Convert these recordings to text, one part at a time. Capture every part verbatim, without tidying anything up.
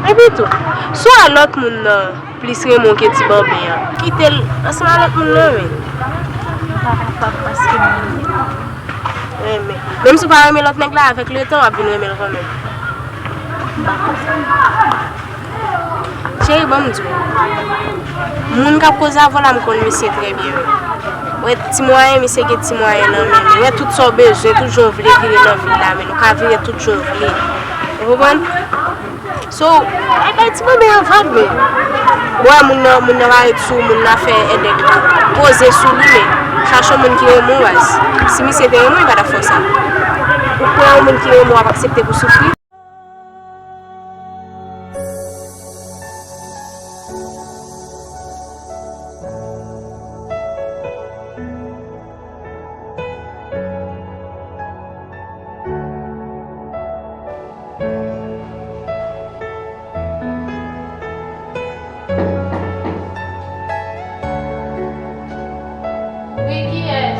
Epi tou, si w wè lòt moun nan plis renmen w ke Ti Banben an, kite l ansanm a lòt moun nan, men. Pa kapab paske mwen renmen. Menm si w pa renmen lòt nèg la, avèk letan, w ap vin renmen l kanmenm. Cheri, ban m di w. Moun k ap koze avè w la, m konn misye trè byen, wi. Wè, ti mwayen, misye gen ti mwayen nan men li. Wè, tout sa w bezwen, tout jan w vle vire nan vil la, men ou ka vire tout jan w vle. Ou konprann? So, ay bay Ti Banben an vag, men. Wè, moun nan, moun nan pa ret sou, moun nan fè èdèk la. Poze sou li, men. Chache yon moun ki renmen w, baz. Si misye te renmen w, li pa t ap fè w sa. Ou kwè yon moun ki renmen w ap aksepte pou soufri? Wi, kiyès?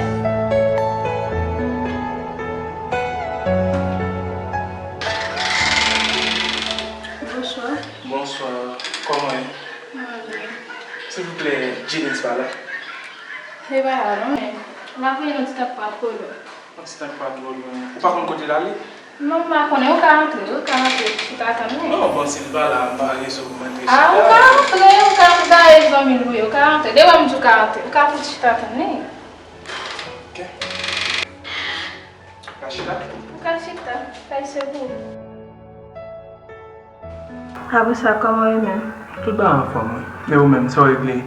Bonswa. Bonswa. Kòman w ye? Mwen byen. Silvouplè, Jidens pa la? Li pa la non, men m ap vini yon ti tan pou m ap konnen. Yon ti tan pou m ap konnen. Ou pa konn kote l ale? Non, m pa konnen. Ou ka antre, ou ka antre, chita tann mwen. Non, bon, si l pa la, m pa gen rezon pou m antre chita. A, ou ka antre, ou ka antre, zanmi l wi, ou ka antre. Depi m di w ka antre, ou ka fout chita tann li. Ok. Ou ka chita? Ou ka chita. Kay se pou ou. Apre sa, kòman w ye menm? Tout bagay anfòm, wi. E ou menm, sa w regle?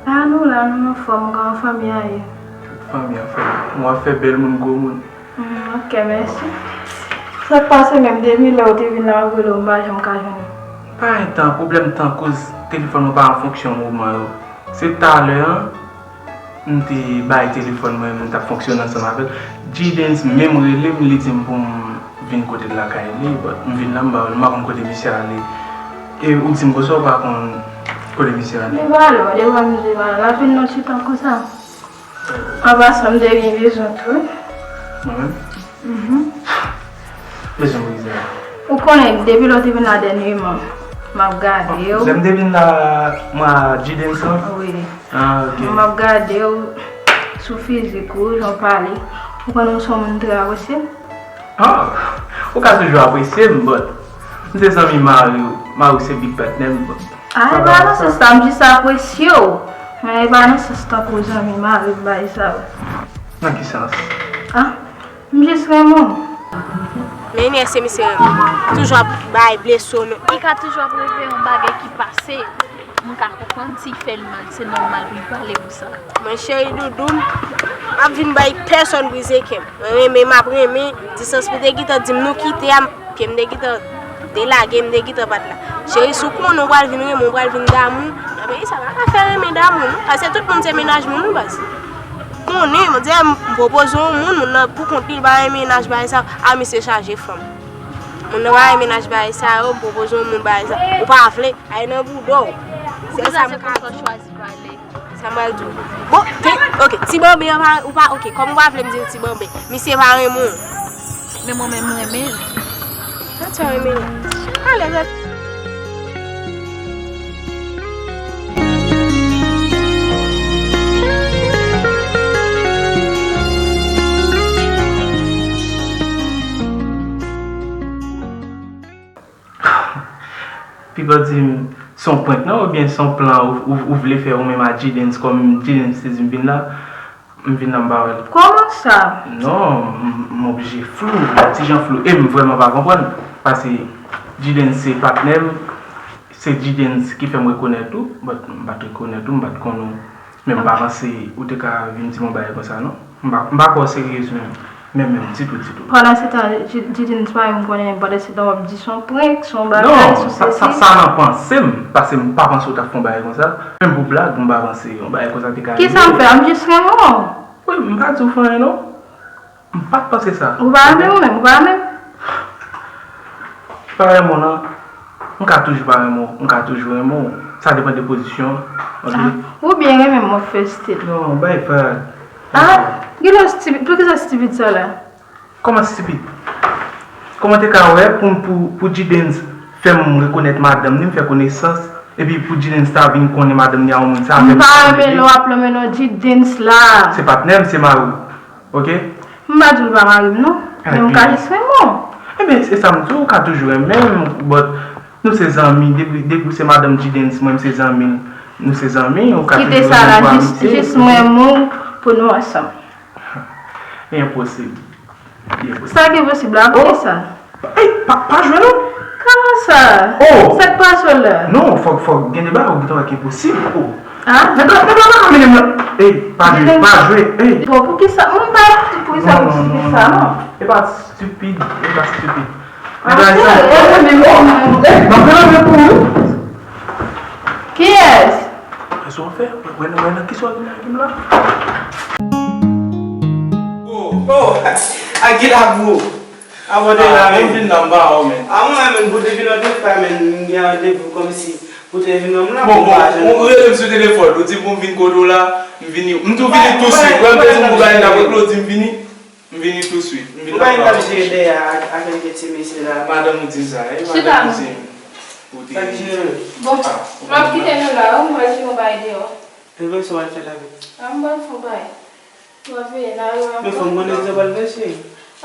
A, nou la, nou anfòm, kòman fanmi a ye? Tout fanmi anfòm. Mwen ap fè bèl moun, gwo moun. Hmm, ok, mèsi. Sa k pase menm, depi lè w te vin la, m ap rele w, m pa janm ka jwenn ou. Pa gen tan, pwoblèm tan, koz telefòn mwen pa an fonksyon moman yo. Se talè an, m te bay telefòn mwen, m t ap fonksyone ansanm avè l. Jidens menm rele m, li di m pou m vin kote l lakay li, but m vin la, m pa, m pa konn kote misye ale. E ou di m konsa, ou pa konn kote misye ale? Li pa la, li pa misye pa la. L ap vin nan ti tan konsa. An pasan, m te gen bezwen tou. Mwen menm? Mhm. Bezwen brize a. Ou konnen, depi lè w te vin la dènyèman, m ap gade w. Lè m te vin la, mwen a Jidens lan? Wi. Ah, ok. M ap gade w sou fizik ou, jan w pale. Ou konnen w se yon moun trè apresye. Ah, ou ka toujou apresye m, but m se zanmi mari w. Mari w se big patnè m, but. Ah, e pa nan sans sa, m jis apresye w. Men e pa nan sans tankou zanmi mari m bagay sa yo. Nan ki sans? Ah, m jis renmen w. Men Ines se misye renmen. Toujou ap bay blese w, men. Li ka toujou ap reveye yon bagay ki pase. M ka konprann si l fè l mal, se nòmal pou l pale konsa. Mwen cheri doudou m, m ap vin bay pèsòn brize kè m. Mwen renmen, m ap renmen, distans pou te gentan di m nou kite a, ke m te gentan delage, m te gentan pa t la. Cheri, si w konnen w pral vin renmen, w pral vin damou, nan peyi sa pa ka fè renmen damou, non. Paske tout moun se mennaj moun, wi, baz. Konnen, mwen di, m pwopoze yon moun, moun nan pou kont li, li pa renmen mennaj bagay sa, a misye chaje fanm. Moun nan pa renmen mennaj bagay sa yo, m pwopoze yon moun bagay sa. Ou pa vle, ay nan bouda w. Se sa m ka di w. Sa m pral di w. Bon, te, ok, Ti Banben an pa, ou pa, ok, kòm ou pa vle m di l Ti Banben, misye pa renmen w. Men mwen menm, m renmen l. Sa t fè renmen l? Alèz. Piga w di m se yon prank non, oubyen se yon plan ou, ou, ou vle fè ou menm a Jidens, kòm Jidens te di m vin la, m vin la m pa wè l. Kòman sa? Non, m, m oblije flou, m ti jan flou, e m vrèman pa konprann, paske Jidens se patnè m, se Jidens ki fè m rekonèt ou, but m pa t rekonèt ou, m pa t konn ou. Men m pa panse ou te ka vin di m yon bagay konsa non. M pa, m pa kwè w seryez menm. Menm, menm, ditou, ditou. Pandan se tan, Jidens pa menm konnen, pandan se tan w ap di se yon prank, se yon bagay, se sesi. Non, sa, sa, sa nan panse m, paske m pa panse w t ap fè yon bagay konsa. Menm pou blag, m pa panse yon bagay konsa te ka rive. Kisa m fè a? M jis renmen w. Wi, m pa di w fè anyen non. M pa t panse sa. Ou pa renmen m ou menm, ou pa renmen m? Pa renmen w non. M ka toujou pa renmen w, m ka toujou renmen w. Sa depann de pozisyon an, ok? Ah, ou byen renmen m, w ap fè stil. Non, bay vag. Ah, gen lè w stipid, poukisa stipid sa la? Kòman stipid? Kòman te ka wè pou, pou, pou Jidens Fè m rekonèt madanm ni, m fè konesans, epi pou G-Dens ta vin konnen madanm ni a yon moun, sa fè m pa renmen lè w ap lonmen non G-Dens la. Se patnè m, se mari w. Oke? M pa di w l pa mari m non, men m ka jis renmen w. Ebyen, se sa m di w, ou ka toujou renmen m, but nou se zanmi, depi, depi w se madanm G-Dens, mwen m se zanmi l, nou se zanmi, ou ka toujou renmen m pou amitiye. Kite sa la, jis, jis m renmen w pou nou ansanm. Enposib. Sa ki enposib la, poukisa? Ey, pa, pa jwe non. Kòman sa? Sa k pase w la? Non, fòk, fòk gen de bagay ou gentan wè ki enposib. Ah? Nèg la, nèg la pa ka mennen m nan. Ey, pa jwe, pa jwe, ey. Bon, poukisa? Mwen pa, poukisa ou di sa non? E pa stupid, e pa stupid. Nèg la, sa. Ey, m ap rele pou ou. Kiyès? Kiyès w ap fè? Mwen, mwen, mwen, kiyès w ap vin lage m la? Oh, oh, a ki la pou ou? Abòde la, men. Mwen vin nan ba ou, men. A mwen, men, pou te vin nan de fwa, men, m gen randevou kòmsi pou te vin nan m la. Bon, bon, ou rele m sou telefòn, ou di pou m vin kote w la, m vini, m tou vini tou swit. Wè, m te di m pou bay nan kote w, ou di m vini, m vini tou swit. M vin nan ba ou. Ou pa vin ap jere dèyè a, a kèlke ti mesye la. Madanm ou di m sa, e madanm ou di m. Ou te. Sa k jere? Bon, m ap kite nou la, wi, m pral jere yon bagay deyò. E vre, sa w al fè la, men? A, m pral fè yon bagay. W ap veye nan yo ankò. Men fò m konnen si w pral veye.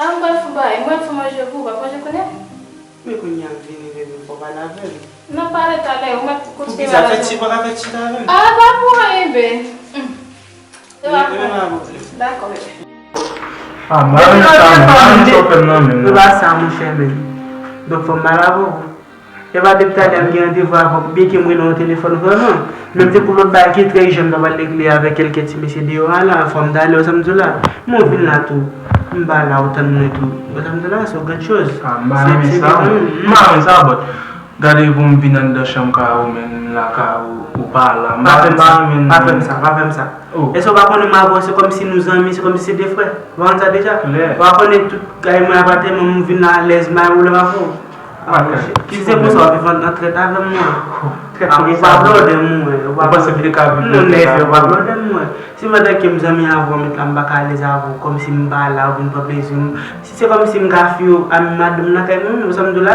A, m pral fè yon bagay. M pral fè manje pou ou. W ap manje kounye a? Men kounye a m vini, bebe, fò w pale avè m. N ap pale talè. Ou mèt kontinye pale avè m. Poukisa fè ti pa ka fè ti avè m? A, pa pou anyen, bebe. Hum. Se pa pwoblèm. Dakò, bebe. A, m pa renmen sa, m pa renmen sa w fè m nan, men. Se pa sa, monchè, men. Donk, fò m pale avè w. E pa depi talè m gen randevou avè w, byenke m rele w nan telefòn vrèman. Men m te pou lòt bagay ki trè ijan m ta pral regle avèk kèlke ti mesye deyò a la, fò m ta ale, wè sa m di w la. Men w vin la tou, m pa la, ou tann mwen tou. Wè sa m di w la, se yon grann choz. A, m pa renmen sa, m pa renmen sa, but gade pou m vin anndan chanm kay ou, men m lakay ou, ou pa la. M pa renmen sa, pa fè m sa, pa fè m sa. Èske w pa konnen m avè w, se kòmsi nou zanmi, se kòmsi se de frè. Ou pa konn sa deja? Ou pa konnen tout kay mwen apatèman m vin la alèz, m pa gen pwoblèm avè w. A, monchè. Si se konsa w ap viv an, an trèt avè m, mwen. Trèt kòman sa? Ou pa blòdè m, mwen. Ou pa blòdè. Ou panse m te ka viv nan trèt avè w? Ou pa blòdè m, mwen. Si pandan ke m zanmi avè w, mèt la m pa ka alèz avè w, kòmsi m pa la, ou vin pran plezi m. Si se kòmsi m ka fiye a madanm nan kay mwen, ou sa m di w la?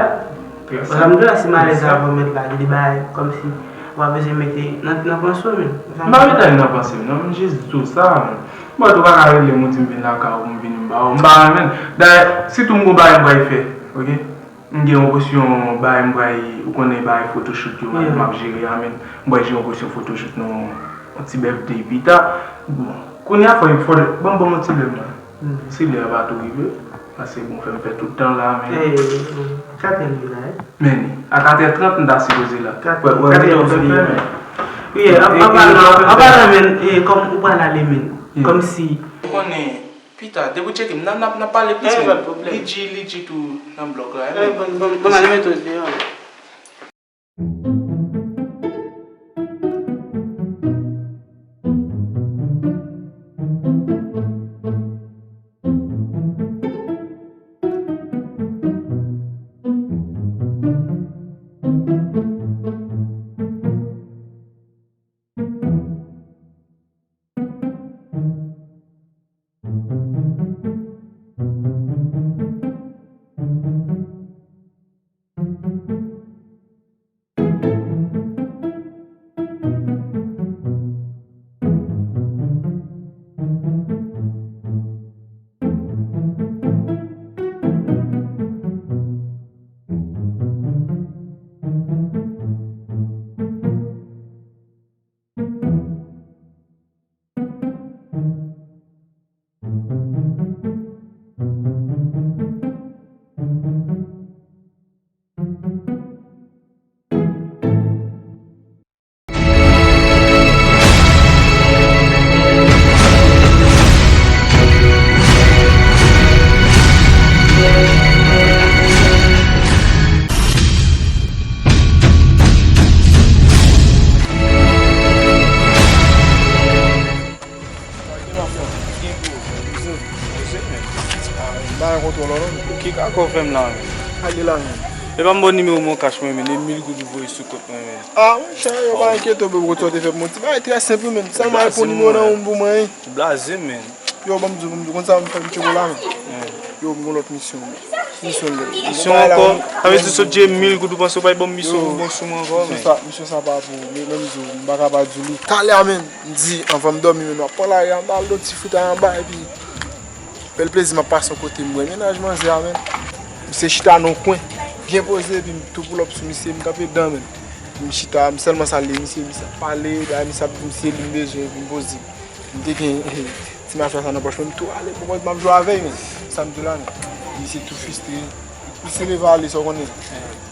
Wè sa m di w la, si m alèz avè w, mèt la, gen de bagay kòmsi w pa bezwen mete nan, nan panse w, men. M pa mete anyen nan panse m, non, m jis di w sa, men. Bon, ou pa ka rele m, ou di m vin lakay ou, m vini m ba ou. M pa renmen. Dayè, sitou m gon bagay m pral fè, oke? M gen yon kesyon bagay m pral, ou konnen bagay photoshoot yo, m ap jere a, men. M pral jere yon kesyon photoshoot nan yon ti birthday pita. Bon, kounye a fò, fò, ban m, ban m yon ti lè m la. Si lè a pa tou rive, paske bon, fè m fè tout tan la, men. Katrè li la, wi. Men, a katrè trant, m ta sipoze la. Katrè, wè, wè, katrè li fèmen. Wi, an, an palan, an palan, men, e, kòm ou pral ale, men, kòmsi. Ou konnen, pita, depi w tcheke m, n a, n a, n a pale plis, men. Lidji, Lidji tou nan blòk la, wi, men. Ban, ban, ban m ale mete w deyò. Ki kako w fè m la, men? Epa m ba w nimewo MonCash mwen, men, e mil goud ou voye sou kont mwen, men. A, monchè, yo pa enkyete w, bebe, kote w te fè m yon ti bagay trè senp, men. Sèlman al pran nimewo nan men w pou mwen. Ou blaze, men. Yo, ban m di w, ban m di w, konn sa m fè m tcheke w la, men. Yo, m gon lòt misyon, men. Misyon ankò. Sa vle di sot jeye mil goud ou panse ou pral ban m misyon pou bon sou mwen ankò, men. Misyon sa pa pou ou, men menm di w, m pa ka pa di w li. Talè a, men, m di, anvan m dòmi, men, m ap pran lari a, m al do ti fout anba, epi bèl plezi m ap pase yon kote, m wè mennaj manzè a, men. Misye chita nan yon kwen, byen poze, epi m tou pull up sou misye, m kanpe dan, men. M chita, m sèlman salye misye, misye ap pale, bagay misye ap di m se li m bezwen, epi m poze. M te gen ti machwa sa nan pòch mwen, m tou ale, bon, m ap jwe avè l, men. Sa m di w la, men. Misye tou fristre. Misye leve ale, sa w konnen.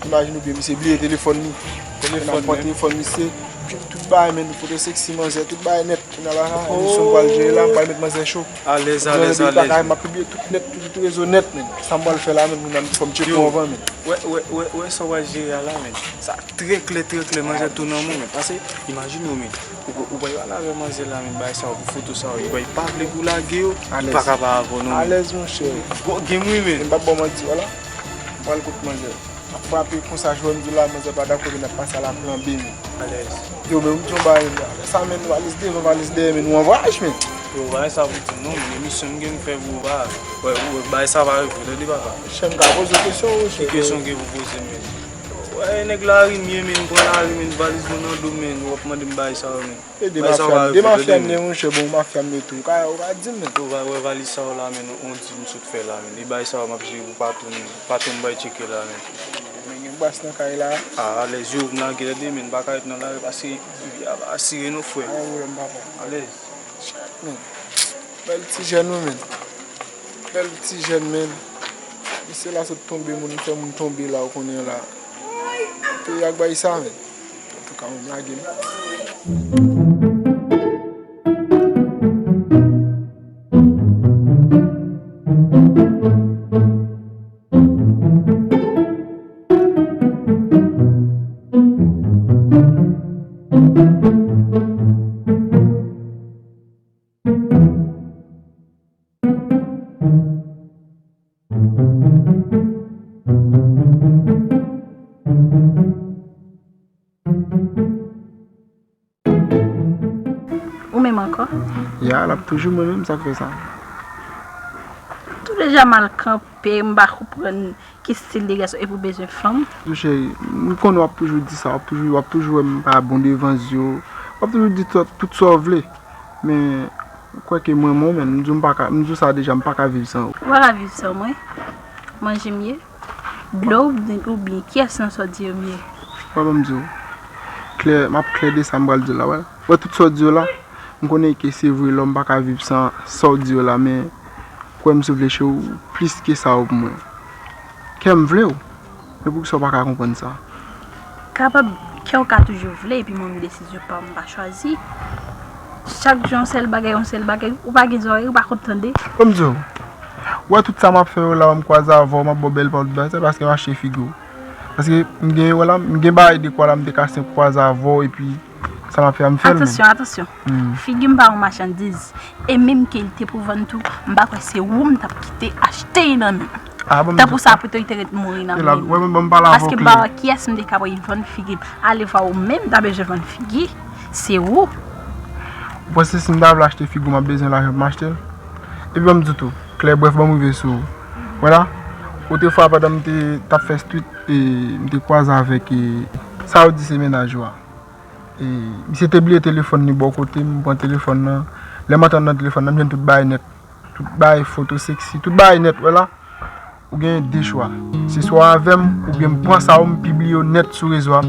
Imajine w byen, misye bliye telefòn li. Telefòn, men. Pran telefòn misye, tout bagay, men, foto seksi, manzè, tout bagay nèt. Kounye a la, emisyon m pral jere la, m pral met manzè cho. Alèz, alèz, alèz. M ap pibliye tout nèt, tout, tout rezo nèt, men. Sa m pral fè la, men, moun nan fò m tcheke w anvan, men. Wè, wè, wè, wè, sa w pral jere a la, men. Sa trè klè, trè klè, manzè tou nan men w, men. Pase, imajine w, men. Ou, ou pa al avè manzè la, men, bay sa yo, pou foto sa yo, li pa vle pou lage yo, li pa ka pa avè w non, men. Alèz, monchè. Gwo game wi, men. M p ap ba w manti, wala. M pral kot manzè. M ap frape konsa, jwè m di w la, manzè pa dakò, men n ap pase a la plan B, men. Alèz. Yo, men, m di yon bagay, men. Sa, men, valiz devan, valiz dèyè, men, nou an vwayaj, men. Yo, bagay sa pou di non, men, emisyon m gen m fè pou ou, pa, wè, wè, bagay sa pa rive, tande, papa. Chè, m ka poze w kesyon, wi, chè. Ki kesyon w gen pou poze m, men? Wè, nèg lari m ye, men, m pran lari, men, valiz mwen nan do m, men, w ap mande m bagay sa yo, men. E de mafya m, de mafya m ye, monchè, bon, mafya m ye tou. Ou ka, ou ka di m, men. Ou va wè valiz sa yo la, men, on di m sot fè la, men. E bagay sa yo m ap jere pou patwon m, patwon m bay tcheke la, men. Men gen bas nan kay la. A, alèz, yo, m lage tande, men, m pa ka ret nan lari, pase vi a pa asire non, frè. Pa gen pwoblèm, papa. Alèz. Men. Bèl ti jèn wi, men. Bèl ti jèn, men. Misye la sot tonbe, moun fè moun tonbe la, ou konnen la. Peyi ak bay sa, men. Antouka, mwen lage m. Ou menm ankò? Ya, l ap toujou mwen menm, sa k fè sa? Tou deja mal kanpe, m pa konprann ki stil de gason epi w bezwen fanm. Tou cheri, m konnen w ap toujou di sa, w ap toujou, w ap toujou wè m pa bon devan zye w. W ap toujou di tout, tout sa w vle. Men, ou kwè ke m renmen w menm, m di w m pa ka, m di w sa deja, m pa ka viv san ou. Ou pa ka viv san mwen? Manje m ye? Dlo oubyen, oubyen kiyès nan sa w di yo m ye? Wè, ban m di w. Klè, m ap klè de sa m pral di w la, wè. Wè, tout sa w di yo la, m konnen ke se vre lòm pa ka viv san sa w di yo la, men kwè m souple cheri, ou plis ke sa ou pou mwen. Kè m vle w, men poukisa w pa ka konprann sa? Kapab, kè w ka toujou vle, epi mwen menm desizyon pa m, m pa chwazi. Chak jou yon sèl bagay, yon sèl bagay, ou pa gen zòrèy, ou pa konn tande. Ban m di w, ou wè tout sa m ap fè yo la, m kwaze avè w, m ap ba w bèl pawòl, se paske m achte figi w. Paske m gen, wè la, m gen bagay dekwa la, m te ka senp kwaze avè w, epi sa m ap fè a, m fè l menm. Atansyon, atansyon. Figi m pa yon machandiz. E menm ke l te pou vann tou, m pa kwè se ou m t ap kite achte l nan men m. Tanpou sa, pito l te ret mouri nan men m. Paske m pa wè kiyès m te ka pral vann figi m. Ale vwa ou menm ta bezwen vann figi. Se ou. Ou panse si m ta vle achte figi w, m ap bezwen lajan pou m achte l? Epi ban m di w tou, klè, brèf, ban m rive sou ou. Wè la, otrefwa pandan m te, t ap fè street, e, m te kwaze avèk, e, sa yo di se mennaj ou a. E, misye te bliye telefòn li bò kote m, m pran telefòn nan. Lè m antre anndan telefòn nan, m jwenn tout bagay nèt. Tout bagay foto seksi, tout bagay nèt, wè la. Ou gen de chwa. Se swa w avè m, oubyen m pran sa yo, m pibliye yo nèt sou rezo a.